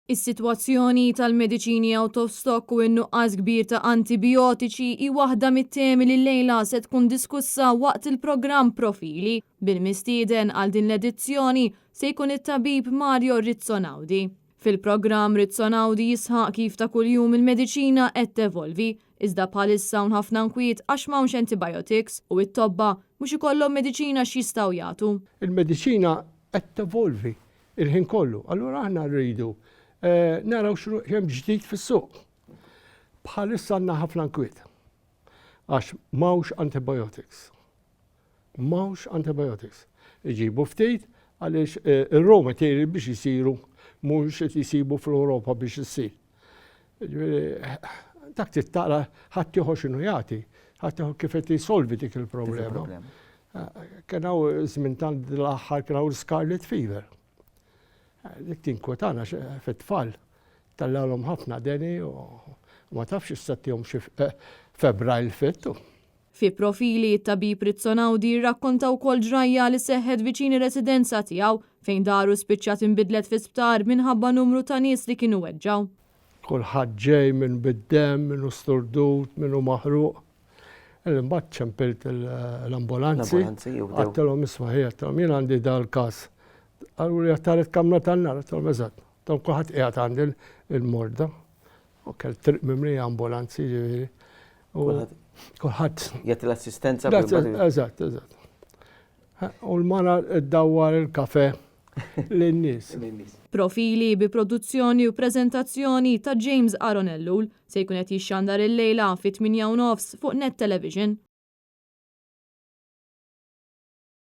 Is-sitwazzjoni tal-mediċini out of stock u n-nuqqas kbir ta' antibijotiċi hi waħda mit-temi li llejla se tkun diskussa waqt il-programm Profili, bil-mistieden għal din l-edizzjoni se jkun it-tabib Mario Rizzo Naudi. Fil-programm Rizzo Naudi jisħaq kif ta' kuljum il-mediċina qed tevolvi, iżda bħalissa hawn ħafna nkwiet għax m'hawnx antibiotics u t-tobba mhux ikollhom mediċina x'jistgħu jagħtu. Il-mediċina qed tevolvi il-ħin kollu. Allura aħna rridu eh, naraw x'hemm ġdid fis-suq. Bħalissa għandna ħafna nkwiet. Għax m'hawnx antibiotics. M'hawnx antibiotics. Iġibu ftit għaliex eh, ir-raw material biex jisiru mhux qed jisibu fl-Ewropa biex issir. Dak trid tara ħadd ieħor x'inhu jagħti, ħadd ieħor kif qed jisolvi dik il-problema. Kien hawn żmien tant l-aħħar kien hawn scarlet fever. Dik tinkwetana fit-tfal tellgħalhom ħafna deni u ma tafx issa tihom xi eh, febrile fit. Fi Profili, it-tabib Rizzo Naudi rrakkonta wkoll ġrajja li seħħet viċin ir-residenza tiegħu, fejn daru spiċċat inbidlet fi sptar minħabba numru ta' nies li kienu weġġgħu. Kulħadd ġej min bid-demm, min hu sturdut, min hu maħruq. Imbagħad ċempilt l-ambulanzi. Għedtilhom isma' ħi, għedtilhom jien għandi dal-każ. Qaluli għattaret kamra tan-nar, għedtilhom eżatt. Għedtilhom kulħadd qiegħed għandi l-morda. U kell triq mimlija ambulanzi ġifieri. Kulħadd. Jagħti l-assistenza. Eżatt, eżatt. U l-mara ddawwar il-kafe lin-nies. Profili bi produzzjoni u preżentazzjoni ta' James Aaron Ellul se jkun qed jixxandar illejla fit-8 u nofs fuq Net Television.